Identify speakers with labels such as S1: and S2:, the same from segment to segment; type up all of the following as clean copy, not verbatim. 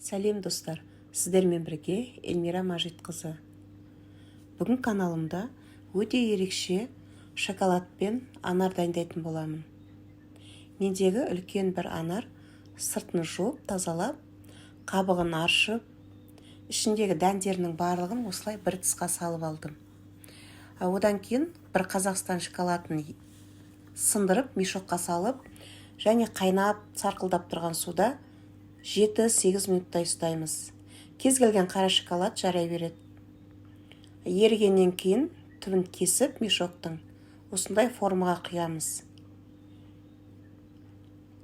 S1: Сәлем, достар! Сіздермен бірге Эльмира Мажитқызы. Бүгін каналымда өте ерекше шоколадпен анар дайындайтын боламын. Мендегі үлкен бір анар, сыртын жуып, тазалап, қабығын аршып, ішіндегі дәндерінің барлығын осылай бір ыдысқа салып алдым. Одан кейін бір Қазақстан шоколадын сындырып, мешокқа салып және қайнап, сарқылдап тұрған суда 7-8 минуттай ұстаймыз. Кез келген қара шоколад жарай береді. Ерігеннен кейін түбін кесіп, мешоктың осындай формаға құямыз.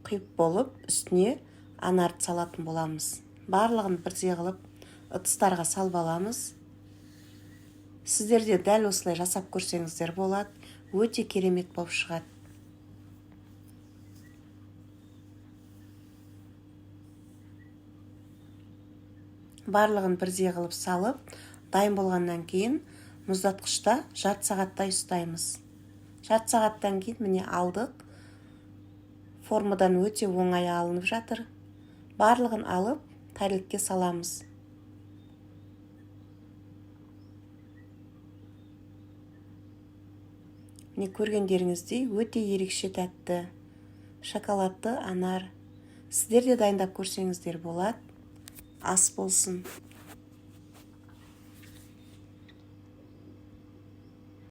S1: Құйып болып, үстіне анарды салатын боламыз. Барлығын бірдей қылып ыдыстарға салып аламыз. Сіздер де дәл осылай жасап көрсеңіздер болады, өте керемет болып шығады. Барлығын бірдей қылып салып, дайын болғаннан кейін мұздатқышта жарты сағаттай ұстаймыз. Жарты сағаттан кейін, міне, алдық. Формадан өте оңай алынып жатыр. Барлығын алып, тәрелкеге саламыз. Міне, көргендеріңіздей, өте ерекше тәтті шоколадты анар. Сіздер де дайындап көрсеңіздер болады. Ас болсын!